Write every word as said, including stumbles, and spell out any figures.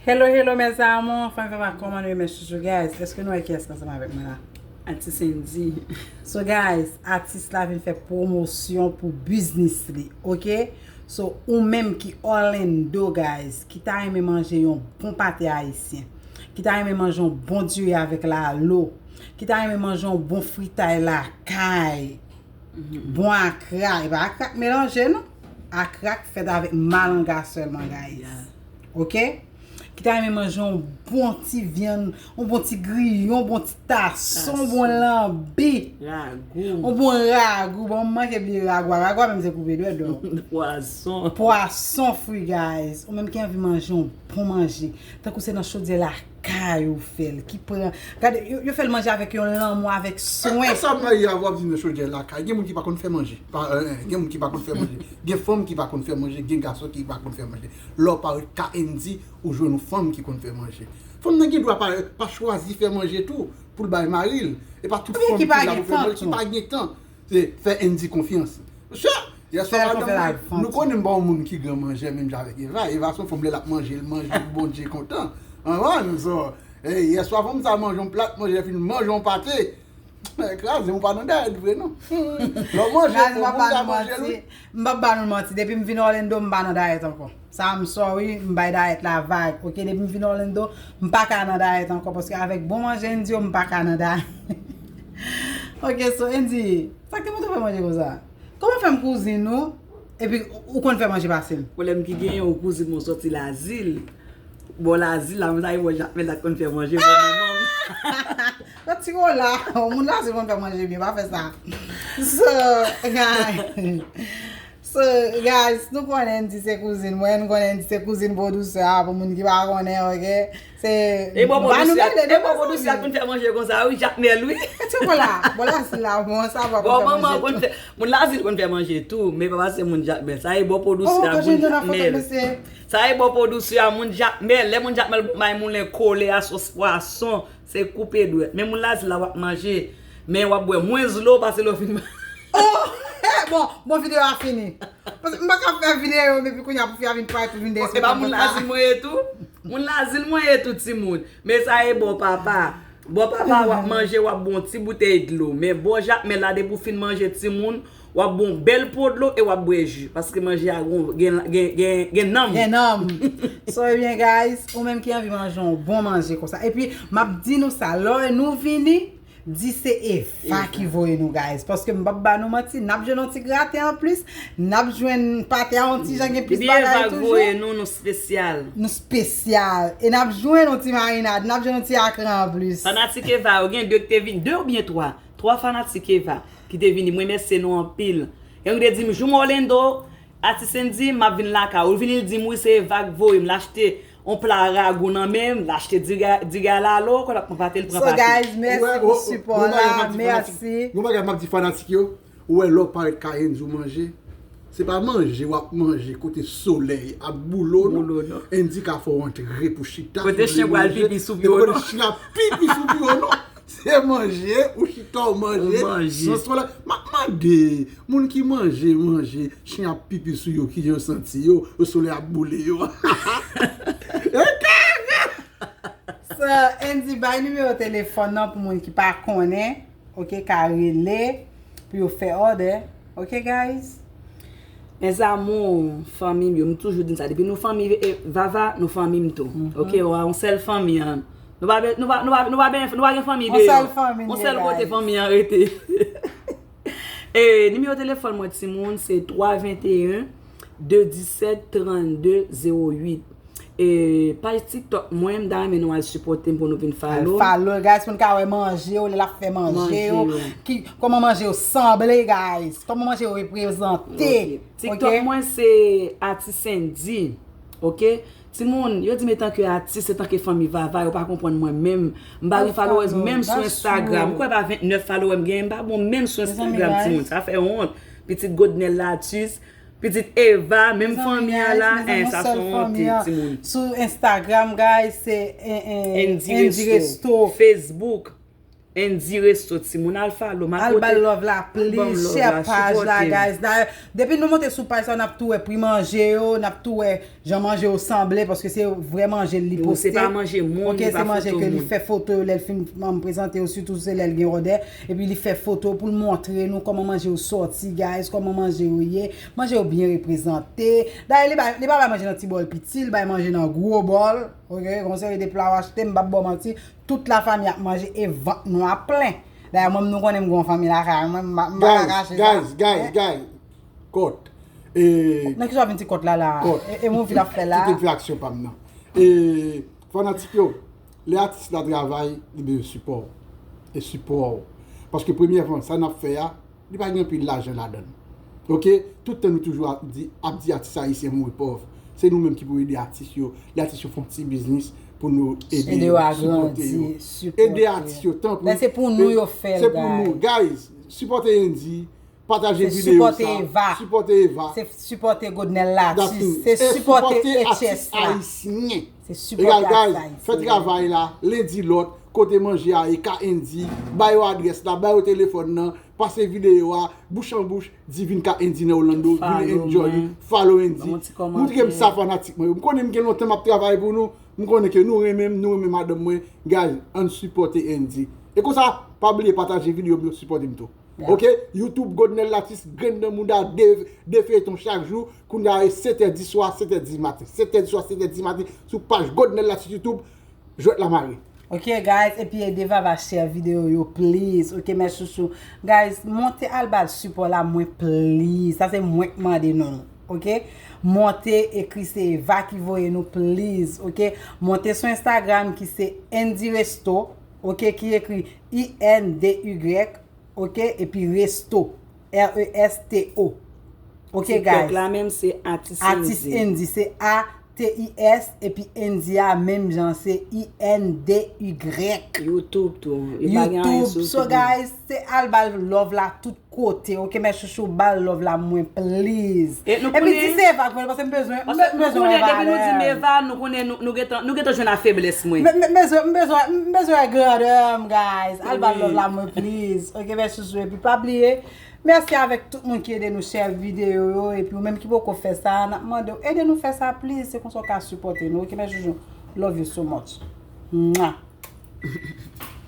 Hello, hello, mes amours. Fanmi, fanmi, kòman nou ye, mes chouchous, guys? Èske nou wè kiyès ki ansanm avèk mwen la? Atis Andy. So, guys, atis la vin fè pwomosyon pou biznis li, oke? So, ou menm ki Orlando, guys, ki ta renmen manje yon bon pate ayisyen, ki ta renmen manje yon bon diri avèk lalo, ki ta renmen manje yon bon fritay lakay, bon akra, e pa akra k melanje, non. Akra k fèt avèk malanga sèlman, guys. Oke? Ki ta renmen manje yon bon ti vyann, yon bon ti griyon, yon bon ti tason, yon bon lanbi, yon bon ragou. Bon, m manke bliye ragou a. Ragou a menm se koupe dwèt, non. Pwason. Pwason fri, guys. Ou menm ki anvi manje yon bon manje. Tankou se nan chodyè lakay ou fè l. Ki pran, gade, yo, yo fè l manje avèk yon lanmou, avèk swen. Sa m rayi a w ap di nan chodyè lakay. Gen moun ki pa konn fè manje. Pa, eh, gen moun ki pa konn fè manje. Gen fanm ki pa konn fè manje, gen gason ki pa konn fè manje. Lè w parèt ka Andy, ou jwenn yon fanm ki konn fè manje. Fanm nan gen dwa pa, pa chwazi fè manje tou pou l bay mari l. E pa tout fanm ki la pou fè manje, ki pa gen tan. Se fè Andy konfyans. Mesye, yèswa nou konnen m pa yon moun ki gran manjè menm jan avèk Eva. Eva se yon fanm lè l ap manje, l manje pou Bondye kontan. Anvan, so, yèswa fanm sa manje yon plat manje, fin manje yon pate. Kraze, ou pa nan dayèt vre non. Lè w manje, kraze, m ap ba nou manti. M p ap ba nou manti. Depi m vin Orlando, m pa nan dayèt ankò. Sa, I'm sorry, m bay dayèt la vag. Oke, depi m vin Orlando, m pa ka nan dayèt ankò. Paske avèk bon manje Andy yo, m pa ka nan dayèt. Oke, so Andy, sa k te pote w fè manje konsa? Kòman fè m kouzin ou, epi ou konn fè manje pase m? Pwoblèm ki genyen, ou kouzin mwen sòti Lazil. Bò Lazil la, mwen sa e bò Jakmèl la konn fè manje, bò manman m. Nan ti wola, moun Lazil konn fè manje byen, pa fè sa. So, guys. So, guys, nou konnen Andy se kouzin mwen, nou konnen Andy se kouzin pwodisyè a, pou moun ki pa konnen, oke? Se, e bò pwodisyè a, e bò pwodisyè a konn fè manje konsa, wi, Jakmèl, wi. E ti wola, bò Lazil la, bon, sa va konn fè manje tou. Moun Lazil konn fè manje tou, men pa paske moun Jakmèl. Sa e bò pwodisyè a, moun Jakmèl. Sa e bò pwodisyè a, moun Jakmèl. Lè moun Jakmèl bay moulen kole a sòs pwason, se koupe dwèt. Men moun Lazil la w ap manje, men w ap bwè mwens dlo pase lè w fin manje. Oh! Bon, bon, videyo a fini. Paske m pa ka fè videyo, men epi kounye a pou fi a vin pale pou vin derespekte. E pa moun Lazil mwen ye tou? Moun Lazil mwen ye tou, timoun. Men sa e bò papa. Bò papa, w ap manje, w ap bwè yon ti boutèy dlo. Men bò Jakmèl la, depi w fin manje, timoun, w ap bwè yon bèl po dlo e w ap bwè ji. Paske manje a gen, gen, gen, gen nanm. Gen nanm. So, ebyen, guys, ou menm ki anvi manje yon bon manje konsa. Epi, m ap di nou sa, lè nou vini, di se Eva ki voye nou, guys. Paske m p ap ba nou manti, n ap jwenn yon ti graten anplis, n ap jwenn pate a yon ti jan gen plis bagay toujou. Depi Eva voye nou, nou espesyal. Nou espesyal. E n ap jwenn yon ti marinad, n ap jwenn yon ti akran anplis. Fanatik Eva yo, gen de ki te vin, de oubyen twa. Twa fanatik Eva ki te vini, m remèsye nou anpil. Gen ki te di m, jou m Orlando, Atis Andy, m ap vin lakay ou. L vini, l di m, wi, se Eva k voye m. L achte yon pla ragou nan men m, l achte diri a, diri a lalo, kòl ap pran pate, l pran pate. So, guys, mèsi pou sipò la, mèsi. Yon bagay m ap di fanatik yo, ou wè lè w parèt ka Andy ou manje, se pa manje w ap manje kote solèy ap boule w non. Andy ka fè w antre pou chita, kote chen pral pipi sou pye w non. Kote chen ap pipi sou pye w non. Se manje, ou chita w manje, nan solèy. M ap mande, moun ki manje, manje, chen ap pipi sou yo, kijan yo santi yo, solèy ap boule yo. E kaka! So, Andy, bay nimewo telefòn nan pou moun ki pa konnen, oke, ka rele, pou yo fè òdè. Oke, guys? Mes amours, fanmi m yo, m toujou di n sa. Depi nou fanmi, eh, Vava, nou fanmi m tou. Oke, w a yon sèl fanmi an. Nou pa, nou pa, nou pa, nou pa, nou pa gen fanmi deyò. Yon sèl fanmi, yon sèl kote fanmi an rete. E, nimewo telefòn mwen, timoun, se twa venteyen, de disèt, trannde, zewo uit. E paj TikTok mwen, m ta renmen nou al sipòte m pou nou vin follow. Al follow, guys, pou n ka wè manje yo, lè l ap fè manje yo, ki, kòman manje yo sanble, guys, kòman manje yo reprezante. Ok. TikTok mwen se Atis Andy, oke? Timoun, yo di m etanke atis, etanke fanmi Vava, yo pa konprann mwen menm. M pa gen followers menm sou Instagram. Ou kwè pa vennèf followers m genyen, m pa bon menm sou Instagram, timoun. Sa fè wont. Pitit Godnel Latus, pitit Eva, menm fanmi an la, en, sa se yon wonte, timoun. Sou Instagram, guys, se, en, en, Andy Resto. Facebook. Andy Resto, timoun, al follow m. Al ba l love la, please, share paj la, guys. Dayè, depi nou monte sou paj sa, n ap tou wè pri manje yo, n ap tou wè jan manje yo sanble, paske se vrè manje li poste. Se pa manje moun, li pa foto moun. Ok, se manje ke li fè foto yo, lè l fin, um, prezante yo, sitou se lè l gen òdè. Epi li fè foto pou l montre nou kòman manje yo sòti, guys, kòman manje yo ye. Manje yo byen reprezante. Dayè, li bay, li pa bay manje nan ti bòl piti, li bay manje nan gwo bòl. Ok, gon seri de pla w achte, m p ap ba w manti. Tout lafanmi ap manje e vant nou ap plen. Dayè, mwen, nou konnen m gon fanmi lakay mwen, m pa, m pa ka kache sa. Guys, guys, guys, guys. Kòt. E, nan ki sa w vin di kòt la, la? Kòt. E, e movie l ap fè la? Kite m fè aksyon pa m nan. E, fanatik yo, lè atis la travay, li bezwen sipò w. E sipò w. Paske premyèman, sa n ap fè a, li pa gen anpil lajan ladan l. Ok? Tout tan nou toujou ap di, ap di atis ayisyen mouri pòv. Se nou menm ki pou ede atis yo. Lè atis yo fè yon ti biznis pou nou ede yo, sipòte yo. Ede atis yo, tanpri. Se pou nou yo fè l, guys. Se pou nou, guys. Sipòte Andy, pataje videyo sa. Sipòte Eva. Sipòte Eva. Se sipòte Godnel Latis. Se sipòte atis ayisyen. Se sipòte atis ayisyen. Fè travay la, lendi lòt, kote manje a ye, ka Andy, ba yo adrès la, ba yo telefòn nan, pase videyo a, bouch an bouch, di vin ka Andy nan Orlando, vin enjoy li, follow Andy. Montre m sa fanatik mwen yo. M konnen m gen lontan m ap travay pou nou, m konnen ke nou renmen m, nou renmen madanm mwen, guys, ann sipòte Andy. E konsa, pa bliye pataje videyo m yo, sipòte m tou. Ok? YouTube, Godnel Latis, grenn nan mouda, de, de feyton chak jou. Kounye a, e sèt è di swa, sèt è di maten. Sèt è di swa, sèt è di maten, sou paj Godnel Latis YouTube, jwèt la mare. Ok, guys, epi ede Vava share videyo yo, please. Ok, mes chouchous. Guys, monte al ba l sipò la, mwen, please. Sa se mwen k mande nou. Ok? Monte, ekri se Eva ki voye nou, please. Ok? Monte sou Instagram ki se Andy Resto. Ok? Ki ekri I N D Y. Ok, epi Resto, R E S T O. Ok, guys. TikTok la menm se Atis Andy. Atis Andy, se A T I S, epi Andy a menm jan, se I N D Y. YouTube tou. Li pa gen anyen sou YouTube. So, guys, se al ba l love la tout kote. Ok, mes chouchous, ba l love la mwen, please. Epi di se Eva k voye l, paske m bezwen, m bezwen wè valè. Paske nou konnen, depi nou di m Eva, nou konnen nou, nou gentan, nou gentan jwenn a feblès mwen. M bezwen, m bezwen, m bezwen wè grandè m, guys. Al ba l love la mwen, please. Ok, mes chouchous, epi pa bliye, mèsi avèk tout moun ki ede nou share videyo yo, epi ou menm ki poko fè sa, n ap mande w ede nou fè sa, please. Se konsa w ka sipòte nou. Ok, mes chouchous, love you so much. Mwah.